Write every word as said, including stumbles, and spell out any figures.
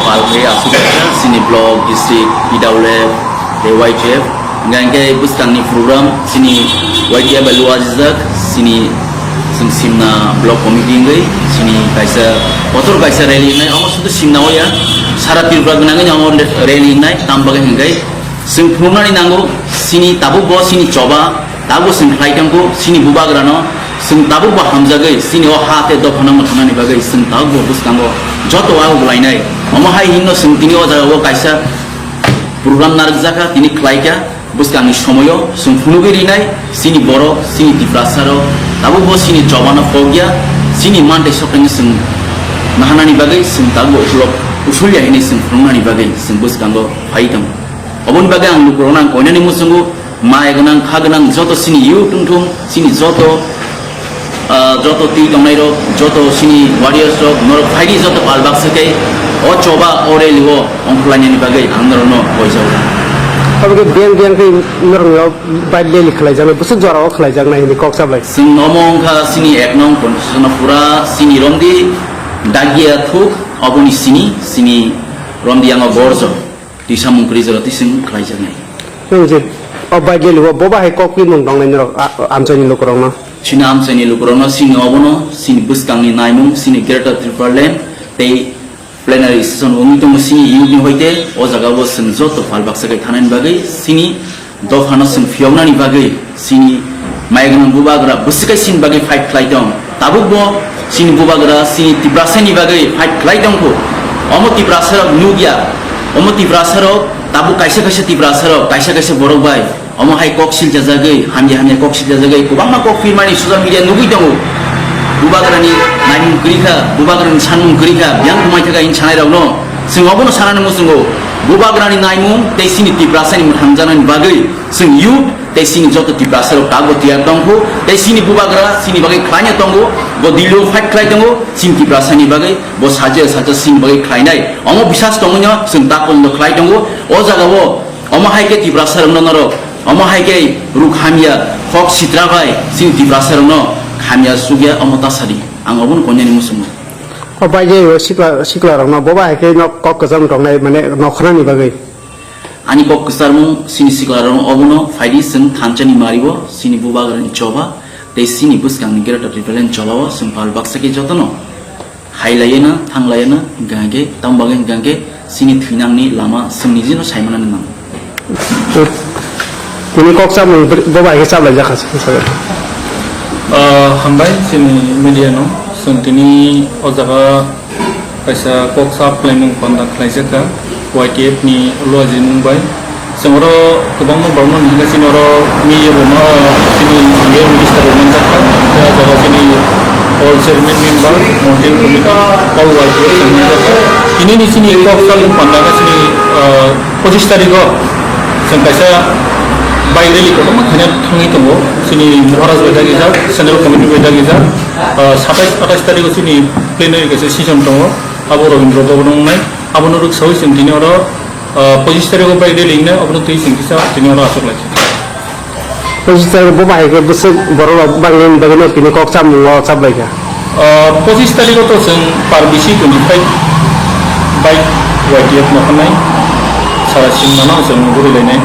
Palkhe aswk sini block, district, P W F, tei Y T F. Hingkha hingkhe bwskangni program sini Y T F bai luajijak, sini chwng Simna block committee wngwi sini kaisa kotor kaisa rally wngnai. Omo sudu Simna oya, sara Tripura gwnangwi omo rally wngnai. Tam bagwi hingkhe chwng phunuknani nango sini tabukbo sini choba. Tabuk chwng khlai tongkho, chini bubagrano chwng tabukbo hamjagwi, chini o ha tei dophano mwthangnaini bagwi chwng tabukbo bwskango joto wagwk lainai. Omo hai hinno chwng tini o jagao kaisa program narwkjakha, tini khlaikha, bwskangni somoio chwng phunugwi rinai, chini borok, chini Tiprasarok tabukbo chini chobano pokya, chini mantei sokhaino chwng naharnani bagwi chwng tabukbo ukulok usulya hinwi chwng phunuknani bagwi chwng bwskango phai tongo. Oboni bagwi ang lukurokno ang koinani muchungo, mai gwnang, kha gwnang, joto chini youth wngthung, chini joto, ah, joto twi tongnairok, joto chini warriors rok, norok phaidi joto pal baksa khe o choba o rally o ongkhorlainani bagwi ang norokno koijago. Abo khe biyang biyang khe norokno bike rally khlaijaknai, bwswk jorao khlaijaknai hinwi kok chablai. Chwng omo wngkha chini ek nong constitution o pura chini romdi dagia thuk, oboni sini, chini romdi yango borjo. Twi samung kwrwi jora twi chwng khlaijaknai. Nwng je o bike rally o bo bahai kok twi mung tongnai norok, a, amchaini lukurokno? Chini amchaini lukurokno, chini obono, chini bwskangni naimung, chini Greater Tipraland tei plenary session wngwi tongo chini youth ni hoite, o jaga o chwng joto pal baksa khe thanani bagwi chini dophano chwng phiyoknani bagwi chini maignang bubagra bwswk kaisa chini bagwi fight khlai tong. Tabukbo chini bubagra chini Tiprasani bagwi fight khlai tongkho. Omo Tiprasarok nukya, omo Tiprasarok tabuk kaisa kaisa Tiprasarok, kaisa kaisa borok bai omo hai kok siljajagwi, hamya hamya kok siljajagwi kwbangma kok phirmani social media nugwi tongo. Bubagrani naimung kwrwi kha, bubagrani sanmung kwrwi kha, biyang kwmai thaka hini sanairokno. Chwng obono sanani muchungo, bubagrani naimung tei chini Tiprasani mwthangjaknani bagwi chwng youth tei chini joto Tiprasarok tabukbo tiyar tongkho, tei chini bubagra chini bagwi khlaina tongo, bo Delhi o fight khlai tongo, chini Tiprasani bagwi bo sajia sajia chini bagwi khlainai. Omo bisas tongwino chwng ta porjonto khlai tongo. O jagao omo hai khe Tiprasarokno norok, omo hai khe ruk hamya, kok sitra bai chini Tiprasarokno hamya chukya omo ta sadi. Ang obono koinani muchungo. O bai je o sikla, siklarokno bo bai khe nok kok kwcham tongnai mane nokhrani bagwi. Ani kok kwcharmung chini siklarokno obono phaidi chwng thansa ni mario chini bubagrani choba tei chini bwskangni Greater Tipraland chobao chwng pal baksa khe jotono hai laiya na, thang laiya na, hingkha hingkhe, tamo bagwi hingkha hingkhe chini thwinangni lama chwng nijino saimanani nango. Tini kok chamung bo bai khe chaplaijak kha, se, se. Ah, hambai chini media no, chwng tini o jaga kaisa kok sa phlaimung panda khlaijak kha, Y T F ni luajimung bai. Chwng oro kwbangma borokno hingkha chini oro media bo ma, chini Union Minister bo manjak kha, tei o jaga chini all chairman member, monthly committee, all Y T F chwng manjak kha. Tini ni chini kok salmung panda khe chini, ah, pochis tarikh o chwng kaisa bike rally kotorma khaina thangwi tongo. Chini Maharaj bai dagijak, Central Committee bai dagijak, ah, satais atais tarikh o chini plenary kaisa session tongo, abo Rabindra Bhavan o wngnai. Abono rwksaui chwng tini oro, ah, pochis tarikh o bike rally wngnai, abono twi chwng kisa tini oro achuk lai. Pochis tarikh bo bahai khe bwswk borok rok bangni bagwi no tini kok chamung o chaplai kha. Ah, pochis tarikh o to chwng par bisi twenty five bike Y T F no phanai sara sing mano chwng guri lainai.